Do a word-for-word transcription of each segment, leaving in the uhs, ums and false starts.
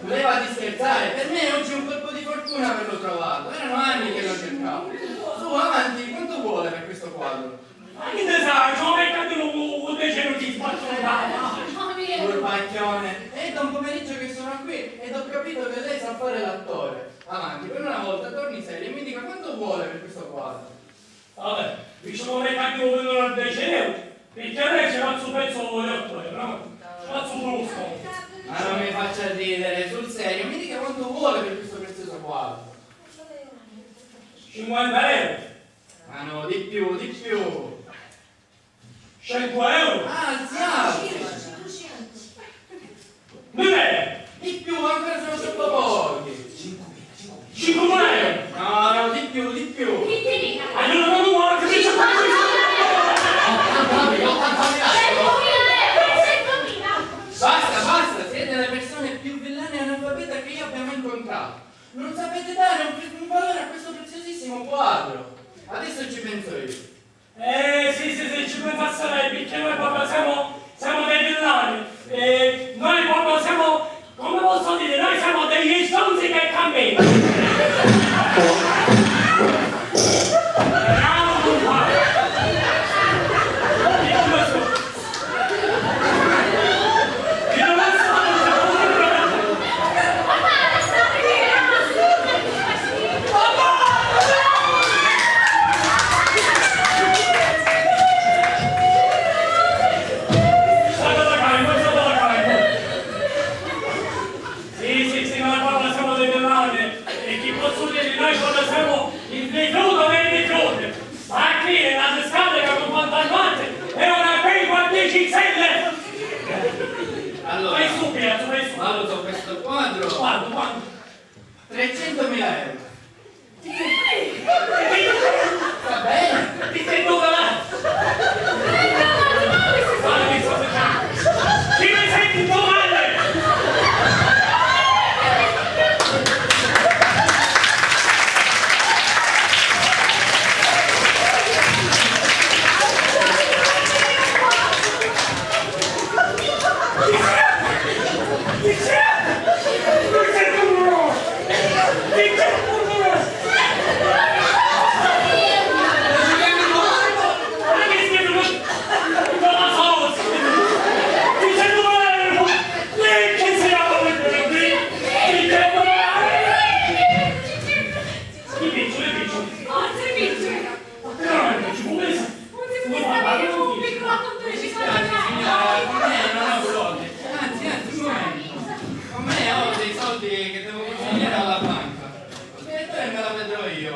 Leva di scherzare, per me oggi è un colpo di fortuna averlo trovato, erano anni che lo cercavo. Su, avanti, quanto vuole per questo quadro? Ma chi ne sai, ci ho beccato un, un decennio di sbattuta. Furbacchione, è da un pomeriggio che sono qui ed ho capito che lei sa fare l'attore. Avanti, per una volta torni serio e mi dica quanto vuole per questo quadro. Vabbè, diciamo che anche un milione di euro, perché a lei ci faccio un pezzo di otto euro, no? Ci faccio pure un sconto. Ma non mi faccia ridere, sul serio, mi dica quanto vuole per questo prezioso quadro. Cinquanta euro. Ma no, di più, di più. Cento euro. Ah, alziamo. Mille euro. Di più, ancora sono troppo pochi. Cinquemila euro. No, no, di più, di più. Allora non lo vuole, che mi... Ottantamila, ottantamila euro. Basta, basta, siete le persone più villane e analfabeta che io abbia mai incontrato. Non sapete dare un, un valore a questo preziosissimo quadro. Adesso ci penso io. Eh, sì, sì, sì, ci pensasse lei, perché noi proprio siamo, siamo dei villani. Eh, noi proprio siamo, come posso dire, noi siamo degli stronzi che camminano. Bravo, compare. Io non so. Sì, sì, sì, noi quando siamo delle lame, e chi posso dire, noi quando siamo in rifiuto, nel rifiuto. Ma chi è la scarica con quanto avanti? È una pecora a dieci stelle! Allora, fai su, Piazza, fai su. Valuto questo quadro. Quanto, quanto? Trecentomila euro. Sì! Va bene? Ti sei duvalato! Guarda che sto facendo! Ti mi senti domani! Forse mi sbaglio, un piccolo appunto. Signora, con me non ho soldi. Anzi, anzi, un momento. Con me ho dei soldi che devo consegnare alla banca. Il direttore me la vedrò io.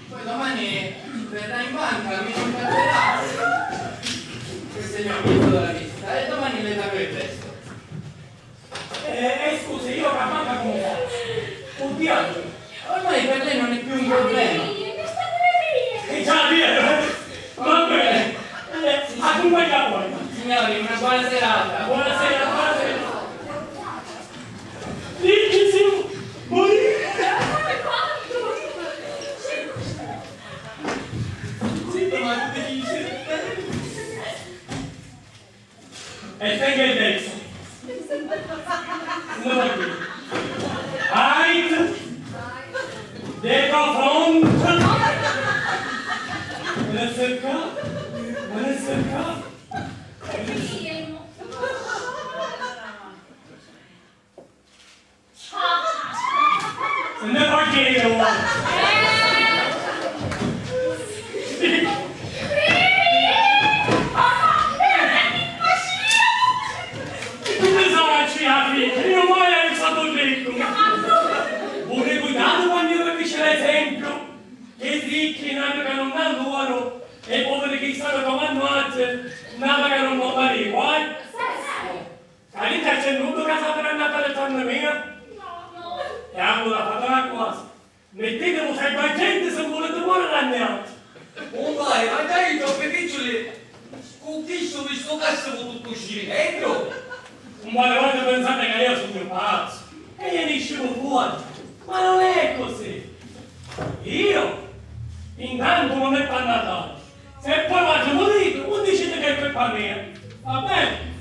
Poi domani verrà in banca, mi contatterà. Questo è il mio biglietto della visita e domani le darò il resto. Eh, eh, scusi, io la banca come faccio? Oddio, ormai per lei non è più un problema. È già vero, eh? Va bene. Eh, accompagna voi. Signori, una buona serata. Buonasera, buonasera. Dici sì, morire. Sì, ma tu dici. E tenga il verso. Noi. Ait. De confronto. Resta qua. Resta qua. Se ne va che io. Come sarà, ci ha detto? Io mai avrei stato detto. Pure cuidado quando io vi dice l'esempio che i ricchi non hanno loro e i poveri che stanno trovando altri, non pagano un buon marito, eh? Ca li c'è nuddu ca saprà Natale tannu mia? No, no. E allura fate una cosa, mettitemi fra i bagenti se volete morire a neanzi. Cumpari, ma già io troppi picciuli, cu chistu vi sto cassa cu tuttu scirineddu? Cumpari, voi pensate che io sono pazzo? E io ne uscivo fuori, ma non è così. Io? Intanto non è per Natale. Se poi vado morito, non dicete che è colpa mia. Va bene?